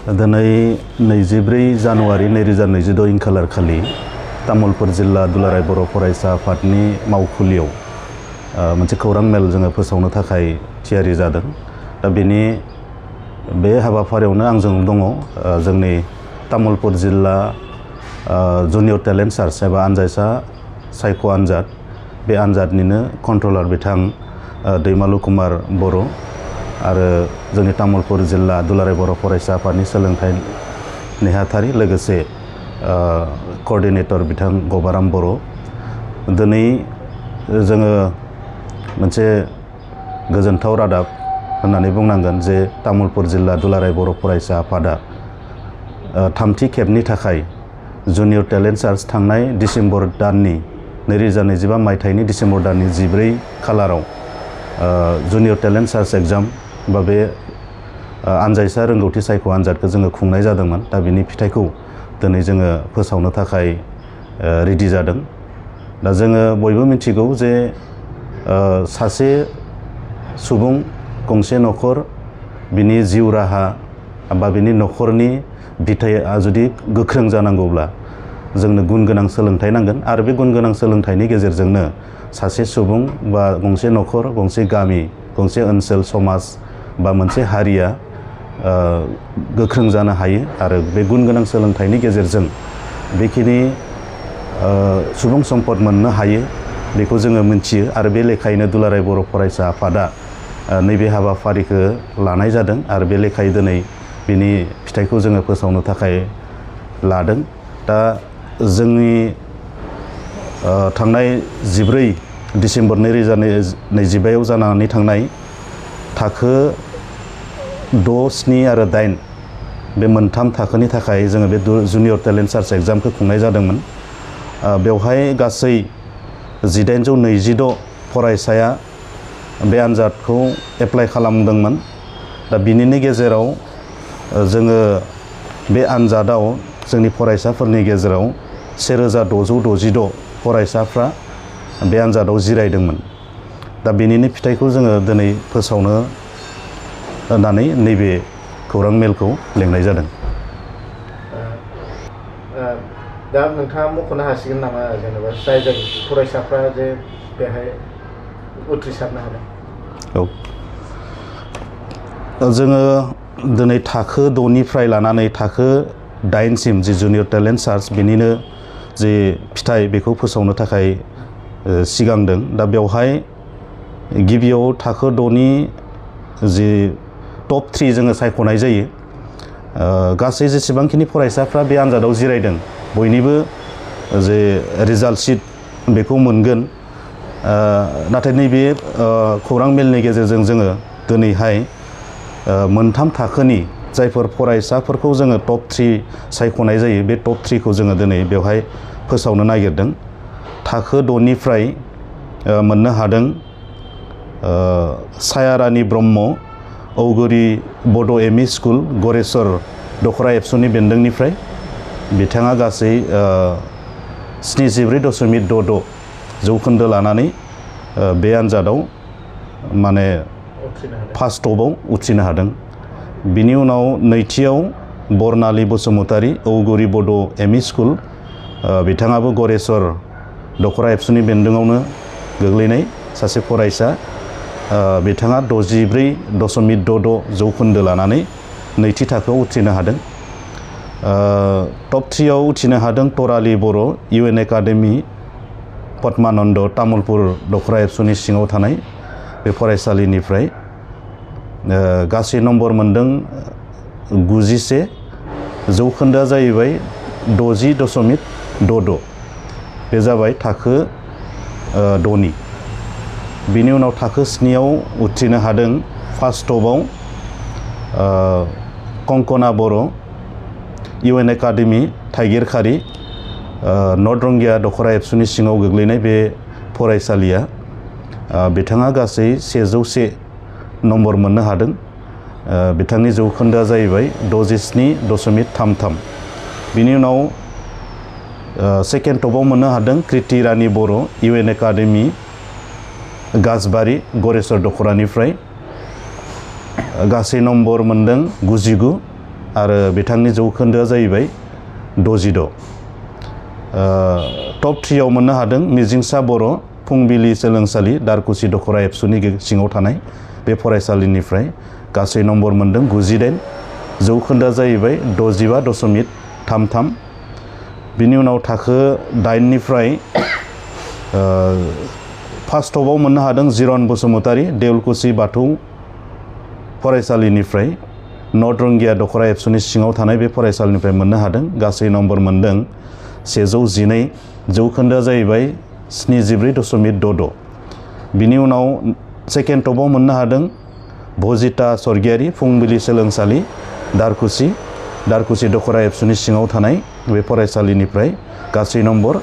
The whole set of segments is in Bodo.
दिनै 24 जानुवारि 2026 इंखालार खालि तामुलपुर जिल्ला दुलाराय बर' फरायसा आफादनि मावखुलियाव मोनसे खौरां मेल जोङो फोसावनो थाखाय थियारि जादों। दा बेनि बे हाबाफारियावनो आंजों दङ जोंनि तामुलपुर जिल्ला जुनियर टेलेन्ट सार्च एबा आनजायसा सायख' आनजाद बे आनजादनिनो कन्ट्रलार बिथां दैमालु कुमार बर' आरो जोंनि तामुलपुर जिल्ला दुलाराय बर' फरायसा आफादनि सोलोंथाइ नेहाथारि लोगोसे कोअर्डिनेटर बिथां गबाराम बर'। दिनै जोङो मोनसे गोजोनथाव रादाब होननानै बुंनांगोन जे तामुलपुर जिल्ला दुलाराय बर' फरायसा आफादा थामथि खेबनि थाखाय जुनियर टेलेन्ट सार्च थांनाय डिसेम्बर दाननि 2025 मायथाइनि डिसेम्बर दाननि 14 खालाराव जुनियर टेलेन्ट सार्च एग्जाम बा बे आनजायसा रोंगौथि सायख' आनजादखौ जोङो खुंनाय जादोंमोन। दा बिनि फिथाइखौ दिनै जोङो फोसावनो थाखाय रेडि जादों। दा जोङो बयबो मिथिगौ जे सासे सुबुं गंसे न'खर बिनि जिउ राहा बा बिनि न'खरनि बिथाया जुदि गोख्रों जानांगौब्ला जोंनो गुन गोनां सोलोंथाइ नांगोन आरो बे गुन गोनां सोलोंथाइनि गेजेरजोंनो सासे सुबुं बा गंसे न'खर गंसे गामि गंसे ओनसोल समाज बा मोनसे हारिया गोख्रों जानो हायो आरो बे गुन गोनां सोलोंथाइनि गेजेरजों बेखिनि सुबुं सम्पद मोननो हायो बेखौ जोङो मिथियो आरो बे लेखायैनो दुलाराय बर' फरायसा आफादा नैबे हाबाफारिखौ लानाय जादों आरो बे लेखायै दिनै बिनि फिथाइखौ जोङो फोसावनो थाखाय लादों। दा जोंनि थांनाय 14 डिसेम्बर 2025 जानानै थांनाय थाखो 6, 7 आरो 8 बे मोनथाम थाखोनि थाखाय जोङो बे जुनियर टेलेन्ट सार्च एग्जामखौ खुंनाय जादोंमोन। बेवहाय गासै 1826 फरायसाया बे आनजादखौ एप्लाइ खालामदोंमोन। दा बिनिनो गेजेराव जोङो बे आनजादाव जोंनि फरायसाफोरनि गेजेराव 1666 फरायसाफ्रा बे आनजादाव जिरायदोंमोन। दा बेनिनो फिथाइखौ जोङो दिनै फोसावनो होननानै नैबे खौरां मेलखौ लेंनाय जादों। दा नोंथाङा मख'नो हासिगोन नामा जेनेबा जाय फरायसाफ्रा जे बेहाय उथ्रिसारनो हादों? औ, जोङो दिनै थाखो 6निफ्राय लानानै थाखो 8सिम जि जुनियर टेलेन्ट सार्च बेनिनो जे फिथाइ बेखौ फोसावनो थाखाय सिगांदों। दा बेवहाय गिबियाव थाखो 6नि जि टप 3 जोङो सायख'नाय जायो। गासै जेसेबांखिनि फरायसाफ्रा बे आनजादाव जिरायदों बयनिबो जे रिजाल्ट शिट बेखौ मोनगोन। नाथाय नैबे खौरां मेलनि गेजेरजों जोङो दिनैहाय मोनथाम थाखोनि जायफोर फरायसाफोरखौ जोङो टप 3 सायख'नाय जायो बे टप 3खौ जोङो दिनै बेवहाय फोसावनो नागिरदों। थाखो 6निफ्राय मोननो हादों सायारानि ब्रह्म औगुरि बड' एमइ स्कुल गरेस्वर दखरा एबसुनि बेन्दोंनिफ्राय बिथाङा गासै 74.66 जौखोन्दो लानानै बे आनजादाव माने फार्स्ट टपआव उथ्रिनो हादों। बिनि उनाव नैथियाव बरनालि बसुमतारी औगुरि बड' एमइ स्कुल बिथाङाबो गरेस्वर दखरा एबसुनि बेन्दोंआवनो गोग्लैनाय सासे फरायसा। बिथाङा 64.66 जौखोन्दो लानानै नैथि थाखोआव उथ्रिनो हादों। टप 3आव उथ्रिनो हादों तराली बर' UN एकाडेमि पद्मानन्द तामुलपुर दखरा एबसुनि सिङाव थानाय बे फरायसालिनिफ्राय गासै नम्बर मोनदों 91। जौखोन्दोआ जाहैबाय 60.66। बे जाबाय थाखो 6नि। बिनि उनाव थाखो 7आव उथ्रिनो हादों फार्स्ट टपआव कंकना बर' UN एकाडेमि थाइगिरखारि नर्थ रंगिया दखरा एबसुनि सिङाव गोग्लैनाय बे फरायसालिया बिथाङा गासै 101 नम्बर मोननो हादों। बिथांनि जौखोन्दोआ जाहैबाय 67.33। बिनि उनाव सेकेन्ड टपआव मोननो हादों कृति रानी बर' UN एकाडेमि गासबारि गरेस्वर दखरानिफ्राय गासै नम्बर मोनदों 99 आरो बिथांनि जौखोन्दोआ जाहैबाय 66। टप 3 आव मोननो हादों मिजिंसा बर' फुंबिलि सोलोंसालि दारकुसि दखरा एबसुनि सिङाव थानाय बे फरायसालिनिफ्राय गासै नम्बर मोनदों 98। जौखोन्दोआ जाहैबाय 65.33। बिनि उनाव थाखो 8 निफ्राय फार्स्ट टपआव मोननो हादों जिरन बसुमतारी देउलकुसि बाथौ फरायसालिनिफ्राय नर्थ रंगिया दखरा एबसुनि सिङाव थानाय बे फरायसालिनिफ्राय मोननो हादों गासै नम्बर मोनदों 112। जौखोन्दोआ जाहैबाय 74.66। बिनि उनाव सेकेन्ड टपआव मोननो हादों भजिता स्वर्गियारि फुंबिलि सोलोंसालि दारकुसि दखरा एबसुनि सिङाव थानाय बे फरायसालिनिफ्राय गासै नम्बर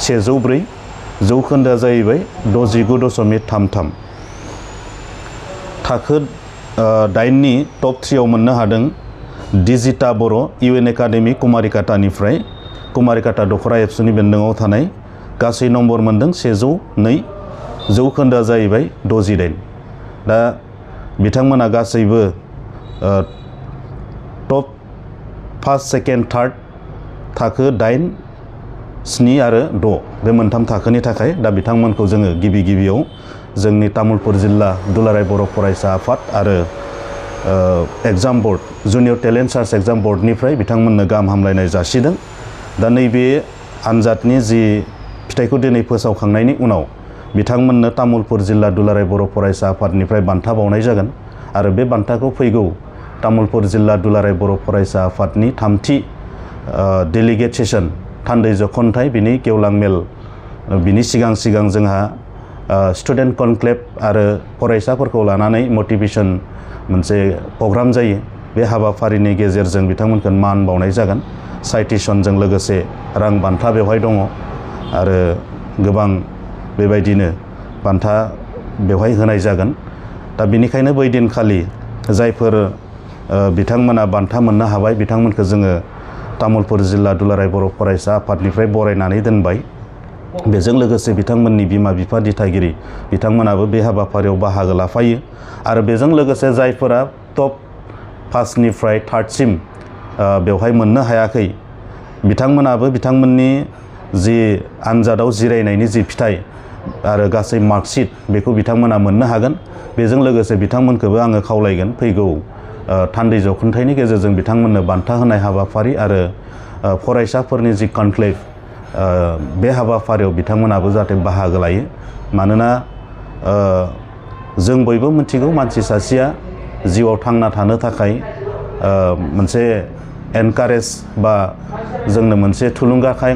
104। जौखोन्दोआ जाहैबाय 69.33। थाखो 8 नि टप 3 आव मोननो हादों दिजिता बर' UN एकाडेमि कुमारिकाटानिफ्राय कुमारिकाटा दखरा एबसुनि बेन्दोङाव थानाय गासै नम्बर मोनदों 102। जौखोन्दोआ जाहैबाय 68। दा बिथांमोना गासैबो टप फार्स्ट सेकेन्ड थार्ड थाखो 8, 7 आरो 6 बे मोनथाम थाखोनि थाखाय दा बिथांमोनखौ जोङो गिबियाव जोंनि तामुलपुर जिल्ला दुलाराय बर' फरायसा आफाद आरो exam board junior talent search exam बोर्डनिफ्राय बिथांमोननो गाहाम हामलायनाय जासिदों। दा नैबे आनजादनि जि फिथाइखौ दिनै फोसावखांनायनि उनाव बिथांमोननो तामुलपुर जिल्ला दुलाराय बर' फरायसा आफादनिफ्राय बान्था बावनाय जागोन आरो बे बान्थाखौ फैगौ तामुलपुर जिल्ला दुलाराय बर' फरायसा आफादनि 3थि डेलिगेट सेसन थान्दै जखनथाय बिनि गेवलां मेल बिनि सिगां जोंहा स्टुडेन्ट कनक्लेभ आरो फरायसाफोरखौ लानानै मटिभेशन मोनसे प्रग्राम जायो। बे हाबाफारिनि गेजेरजों बिथांमोनखौ मान बावनाय जागोन। साइटेसनजों लोगोसे रां बान्था बेवहाय दङ आरो गोबां बेबायदिनो बान्था बेवहाय होनाय जागोन। दा बेनिखायनो बै दिनखालि जायफोर बिथांमोना बान्था मोननो हाबाय बिथांमोनखौ जोङो तामुलपुर जिल्ला दुलाराय बर' फरायसा आफादनिफ्राय बरायनानै दोनबाय। बेजों लोगोसे बिथांमोननि बिमा बिफा दिथागिरि बिथांमोनाबो बे हाबाफारियाव बाहागो लाफायो आरो बेजों लोगोसे जायफोरा टप 5 निफ्राय 3 सिम बेवहाय मोननो हायाखै बिथांमोनाबो बिथांमोननि जि आनजादाव जिरायनायनि जि फिथाइ आरो गासै मार्कशीट बेखौ बिथांमोना मोननो हागोन। बेजों लोगोसे बिथांमोनखौबो आङो खावलायगोन फैगौ थान्दै जखोन्थायनि गेजेरजों बिथांमोननो बान्था होनाय हाबाफारि आरो फरायसाफोरनि जि कनक्लेभ बे हाबाफारियाव बिथांमोनाबो जाहाथे बाहागो लायो। मानोना जों बयबो मिथिगौ मानसि सासेया जिउआव थांना थानो थाखाय मोनसे एनकारेज बा जोंनो मोनसे थुलुंगाखां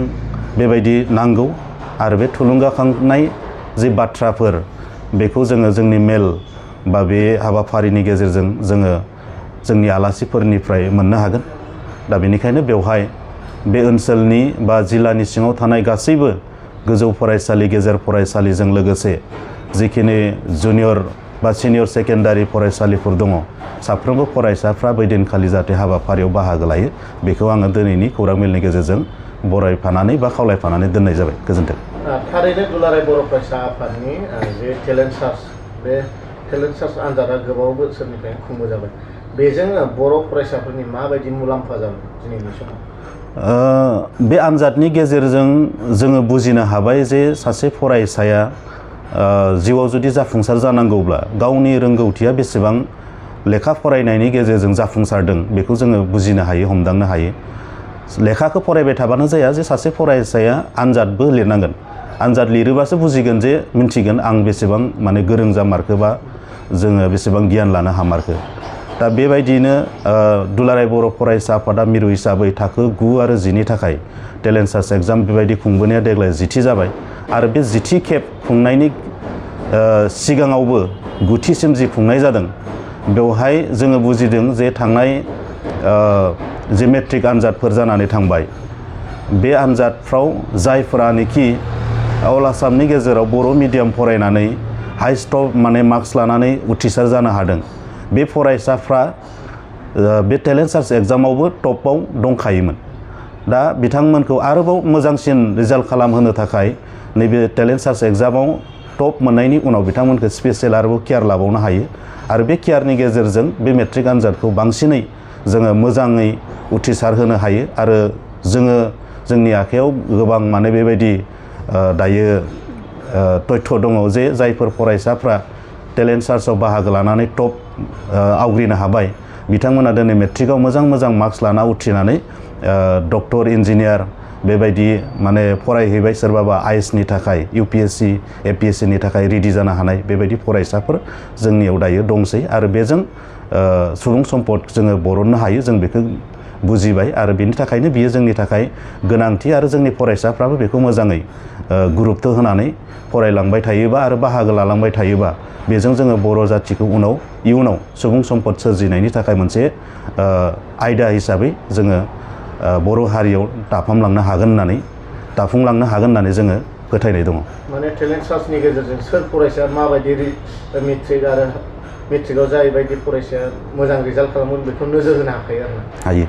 बेबायदि नांगौ आरो बे थुलुंगाखांनाय जि बाथ्राफोर बेखौ जोङो जोंनि मेल बा बे हाबाफारिनि गेजेरजों जोङो जोंनि आलासिफोरनिफ्राय मोननो हागोन। दा बेनिखायनो बेवहाय बे ओनसोलनि बा जिल्लानि सिङाव थानाय गासैबो गोजौ फरायसालि गेजेर फरायसालिजों लोगोसे जिखिनि जुनियर बा सिनियर सेकेन्डारि फरायसालिफोर दङ साफ्रोमबो फरायसाफ्रा बै दिनखालि जाहाथे हाबाफारियाव बाहागो लायो बेखौ आङो दिनैनि खौरां मेलनि गेजेरजों बरायफानानै बा खावलायफानानै दोननाय जाबाय। गोजोन्थों। थारैनो दुलाराय बर' फरायसा आफादनि जे टेलेन्ट सार्च बे टेलेन्ट सार्च आनजादा गोबाव बोसोरनिफ्राय खुंबोजाबाय। बेजों बर' फरायसाफोरनि माबायदि मुलाम्फा जादों दिनैनि समाव? बे आनजादनि गेजेरजों जोङो बुजिनो हाबाय जे सासे फरायसाया जिउआव जुदि जाफुंसार जानांगौब्ला गावनि रोंगौथिया बेसेबां लेखा फरायनायनि गेजेरजों जाफुंसारदों बेखौ जोङो बुजिनो हायो, हमदांनो हायो। लेखाखौ फरायबाय थाबानो जाया जे सासे फरायसाया आनजादबो लिरनांगोन। आनजाद लिरोबासो बुजिगोन जे मिन्थिगोन आं बेसेबां माने गोरों जामारखो बा जोङो बेसेबां गियान लानो हामारखो। दा बेबायदियैनो दुलाराय बर' फरायसा आफादा मिरु हिसाबै थाखो 9 आरो 10 नि थाखाय टेलेन्ट सार्च एग्जाम बेबायदि खुंबोनाया देग्लाय 10थि जाबाय आरो बे 10थि खेब खुंनायनि सिगाङावबो 9थिसिम जि खुंनाय जादों बेवहाय जोङो बुजिदों जे थांनाय जे मेट्रिक आनजादफोर जानानै थांबाय बे आनजादफ्राव जायफोरानोखि अल आसामनि गेजेराव बर' मिडियाम फरायनानै हाइस्ट माने मार्क्स लानानै उथ्रिसार जानो हादों बे फरायसाफ्रा बे टेलेन्ट सार्च एग्जामावबो टपआव दंखायोमोन। दा बिथांमोनखौ आरोबाव मोजांसिन रिजाल्ट खालामहोनो थाखाय नैबे टेलेन्ट सार्च एग्जामाव टप मोननायनि उनाव बिथांमोनखौ स्पेसियेल आरोबाव केयार लाबावनो हायो आरो बे केयारनि गेजेरजों बे मेट्रिक आनजादखौ बांसिनै जोङो मोजाङै उथ्रिसार होनो हायो आरो जोङो जोंनि आखायाव गोबां माने बेबायदि दायो तथ्य दङ जे जायफोर फरायसाफ्रा टेलेन्ट सार्चआव बाहागो लानानै टप आवग्रिनो हाबाय बिथांमोना दिनै मेट्रिकआव मोजां मार्क्स लाना उथ्रिनानै डक्टर इन्जिनियार बेबायदि माने फरायहैबाय सोरबाबा आइएसनि थाखाय UPSC APSCनि थाखाय रेडि जानो हानाय बेबायदि फरायसाफोर जोंनियाव दायो दंसै आरो बेजों सुबुं सम्पद जोङो बरननो हायो जों बेखौ बुजिबाय आरो बेनि थाखायनो बियो जोंनि थाखाय गोनांथि आरो जोंनि फरायसाफ्राबो बेखौ मोजाङै गुरुत्व होनानै फरायलांबाय थायोबा आरो बाहागो लालांबाय थायोबा बेजों जोङो बर' जाथिखौ इयुनाव सुबुं सम्पद सोरजिनायनि थाखाय मोनसे आयदा हिसाबै जोङो बर' हारियाव दाफुंलांनो हागोन होननानै जोङो फोथायनाय दङ। माने टेलेन्ट सार्चनि गेजेरजों सोर फरायसाया माबायदि मेट्रिक आरो मेट्रिकआव जायबायदि फरायसाया मोजां रिजाल्ट खालामगोन बेखौ नोजोर होनो हाखायो आरो हायो।